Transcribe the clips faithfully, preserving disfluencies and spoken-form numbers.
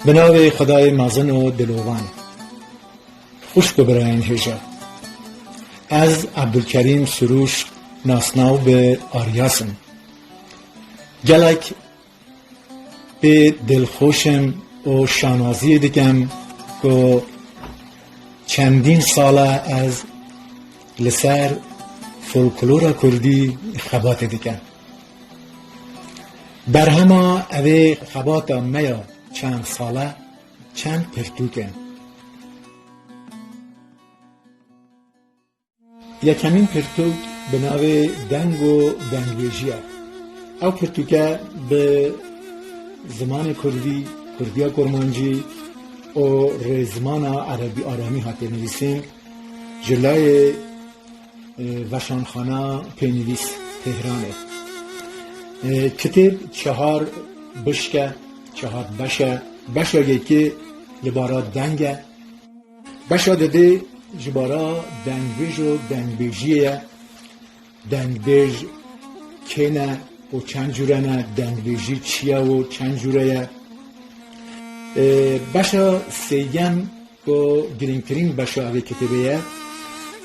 Bi navê Xwedayê mezin û dilovan. Xwişk û birayên hêja. Ez Ebdulkerîm Sirûş, nasnaw bi Aryas im. Gelek pê dilxweş im û şanaziyê dikim ku çendîn sal e ez li ser folklora kurdî xebatê dikim. Berhema evê xebata me ya çend sal e çend pirtûk in. Yekemîn pirtûk bi navê Deng û Dengbêjî ye. Ew pirtûke bi zimanê kurdî, kurdiya kurmancî û rêzimana erebî aramî hatiye nivîsîn ji layê, e, Veşanxana Pênivîs Tehranê. E, kitêb çehar bişk e, çehar beş e. Beşa yekê li bara deng e. Beşa didê ji bara dengbêj û dengbêjiyê ye. Dengbêj kê ne û çend cure ne, dengbêjî çi ye û çend cure ye. E, beşa sêyem ku girîngtirîn beşa evê kitêbê ye,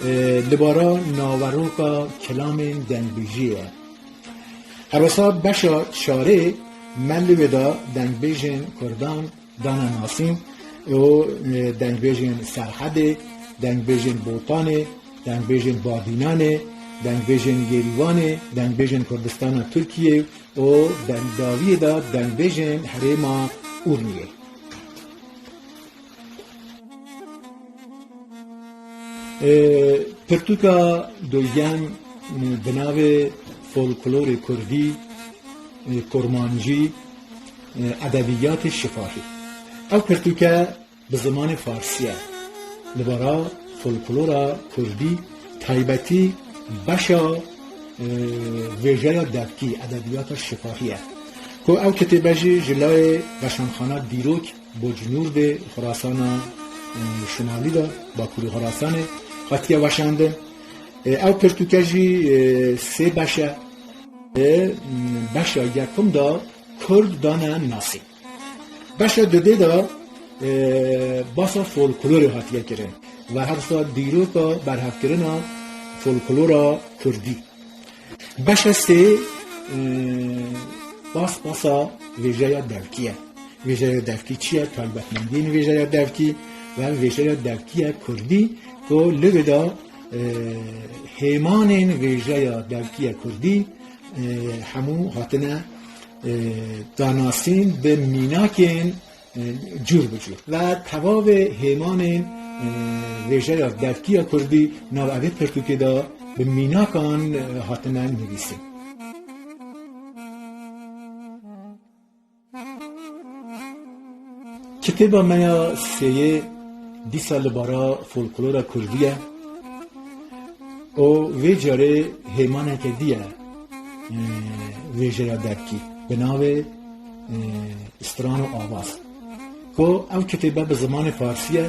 e, li bara naveroka kilamên dengbêjiyê ye. Her wisa beşa çarê me li wê de dengbêjên kurdan dane nasîn û, e, dengbêjên Serhedê, dengbêjên Botanê, dengbêjên Badînanê, dengbêjên Yêrîvanê, dengbêjên Kurdistana Tirkiyê û deng-, dawiyê de dengbêjên herêma Ûrmiyê. E, pirtûka doyem, e, bi navê Folklorê Kurdî, e, Kurmancî, e, Edebiyatê Şifahî. Ew pirtûke bi zimanê farsî ye. Li bara folklora kurdî taybetî beşa, e, vêjeya devkî, edebiyata şifahî ye. Ku ew kitêbe jî ji layê Veşanxana Dîrok Bocnûrdê Xorasana, e, Şimalî de, Bakurê Xorasanê hatiye weşandin. E, ew pirtûke jî, e, sê beş e. E, beşa yekim de Kurd dane nasîn. Beşa dudê de, e, basa folklorê hatiye kirin ve her wisa dîroka berhevkirina folklora kurdî. Beşa sê, e, bas basa vêjeya devkî ye. Vêjeya devkî çi ye? Taybetmendiyên vêjeya devkî ve vêjeya devkî ye kurdî ku li vê de, e, hêmanên vêjeya devkî ye kurdî, e, hemû hatine, e, danasîn bi mînakên, e, cûr bi cûr. Ve tevavê hêmanên, e, vêjeya devkî ya kurdî nav evê pirtûkê de bi mînakan, e, hatine nivîsîn. Kitêba me ya sêyê dîsa li bara folklora kurdî ye û vê carê hêmaneke dî ye, e, vêjeya devkî bi navê, e, Stran û Avaz. Ku ew kitêbe bi zimanê farsî ye,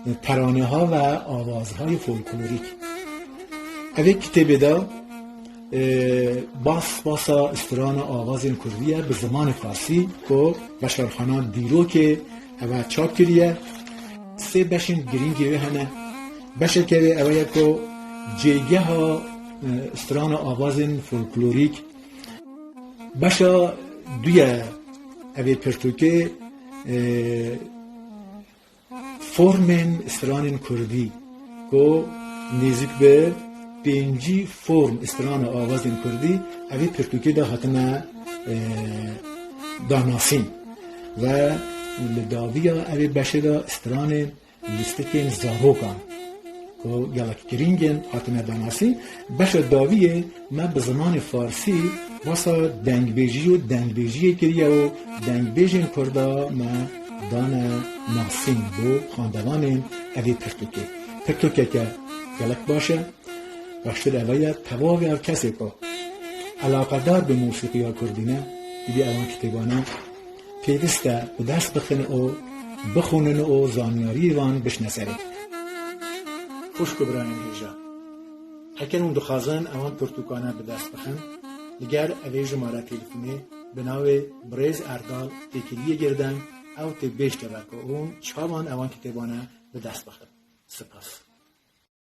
e, teraneha ve avazhayê folklorîk. Evê kitêbê de, e, bas basa strana avazên kurdî ye bi zimanê farsî ku Veşarxana Dîrokê eve çap kiriye. Sê beşên girîngê wê hene. Beşeke wê ew ye ku cêgeha, e, strana avazên folklorîk. Beşa duye evê pirtûkê, e, formên stranên kurdî ku nêzik bi pêncî form strana avazên kurdî evê pirtûkê de hatine, e, danasîn ve li dawiya evê beşê de stranên lîstikên zarokan ku gelek girîng in hatine danasîn. Beşa dawiyê me bi zimanê farsî basa dengbêjî û dengbêjiyê kiriye û dengbêjên kurda me dane nasîn bo xwendevanên evê pirtûkê. Pirtûkeke gelek baş e. Baştir eve ye, tevavê her kesê ku eleqedar bi mûsîqiya kurdî ne, êdî evan kitêbane pêwist e bi dest bixin û bixwînin û zanyariyê van bişne serê. Xwişk û birayên hêja, heker hûn dixwazin evan pirtûkane bi dest bixin, li ger evê jimare telefûnê bi navê Birêz Erdal têkiliyê girdeng Ew tê bêjke be ku hûn çawan ewan kitêbane bi dest bixin. Spas.